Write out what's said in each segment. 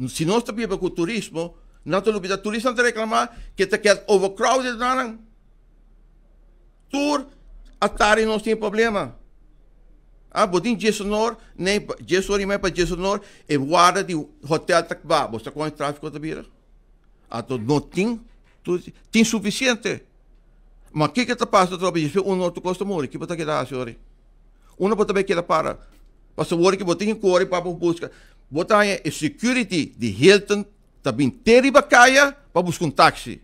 Si nos ta biba ku turismo, nan ta lubida turistanan ta reklamá ke ta keda overcrowded nan. Tur atari nos tin problema. Ah, bo tin djesonor, nee, djesor i mei pa djesonor, e warda di hotel ta kba. Bo sa kon e tráfiko ta bira? Anto no tin, tin sufisiente. Ma kiko ta pasa atrobe djespe un otro kos ta muri? Ki bo ta keda hasi ori? Unda bo ta bai keda para? Pasobra ora ki bo tin ki kore pa bo buska, bo ta haña e security di Hilton ta bin te riba kaya pa buska un taxi.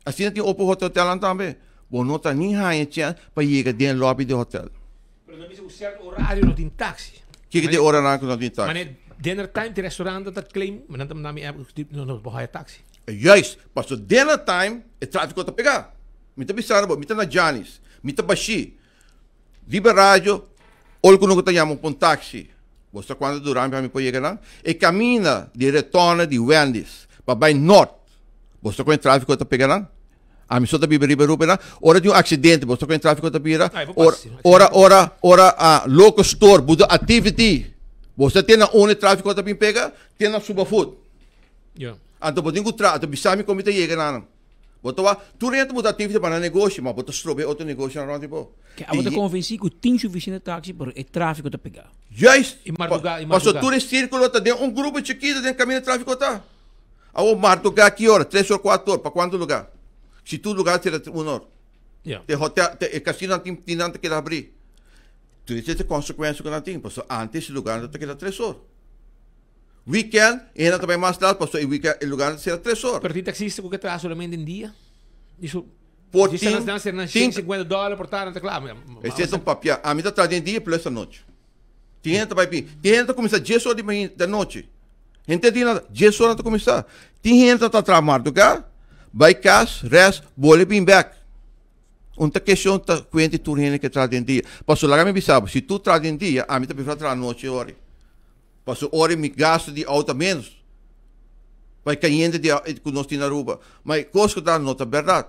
Asina tin otro hotelnan tambe. Bo no ta ni haña chèns pa yega den lobby di hotel. Pero nan bisa ku sierto orario no tin taxi. Kiko di oranan ku no tin taxi? Mane dinner time tin restaurant ta claim, ma nan ta manda mi app ku no por haña taxi. Juist, pasobra dinner time e tráfiko ta pegá. Mi ta bisa bo, mi ta na Janis, mi ta bashí. Riba radio, ora ku no ta yama pa un taxi, bo sa kuantu durami pa mi por yega nan? E kaminda di retorno di Wendy's pa bai nort, bo sa kon e tráfiko ta pega nan? Ami so ta biba riba Aruba nan. Ora tin un aksidente, bo sa kon e tráfiko ta bira? Ora, ora, ora, ora a local store, buta activity, bo sa te na unda e tráfiko ta bin pega? Te na Subafood. Anto bo tin ku tra, anto bisa mi kon mi ta yega nan. Bo ta wak, tur hende ta buta activity pa nan negoshi, ma bo ta strobe otro negoshinan rond di bo. Ke abo ta konvensí ku tin sufisiente taxi, pero e tráfiko ta pegá. Juist! I mardugá, i Paso mardugá. tur e sírkulo ta den un grupo chikitu den kaminda tráfiko ta. Awor mardugá ki ora? Tres or, kuater or, pa kuantu lugá? Si tur lugá sera un or. Ya. Te hotel, te e kasinonan tin tin nan ta keda habrí. Tur esei ta konsekuensia ku nan tin, pasobra ántes e lugánan ta keda tres or. Weekend e hende ta bai mas lat pasobra e weekend e lugar ta sera tres or. Pero tin taxista ku ke traha solamente den dia? Di su Por di tin nan sera nan tin 150 dòler por tarde ta kla. Esei ta un papia. Ami ta traha den dia plus anochi. Tin hende ta bai bin. Tin hende ta kuminsá dies or di mañana di anochi. Henter dia nan dies or nan ta kuminsá. Tin hende ta traha mardugá, bai kas, rèst, bole bin bèk. Un ta kestion ta kuenti tur hende ke traha den dia. Pasobra laga mi bisa bo, si tur traha den dia, ami ta prefera traha anochi ori. Pasobra ora mi gasto di auto ta menos pa e cayente di cu nos tin na Aruba. Ma e cos cu ta no ta berdad.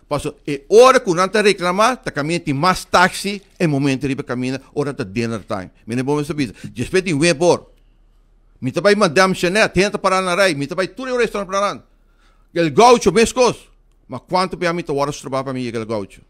Pasobra e ora cu nan ta reclama ta caminda tin mas taxi e momento riba caminda ora ta dinner time. Mi no bo mester bisa. Despues di nuebe or mi ta bay Madame Jeanette hende ta para na rij mi ta bay tur e restaurant para nan. El Gaucho mescos. Ma cuanto bia mi ta worde stroba pa mi yega El Gaucho.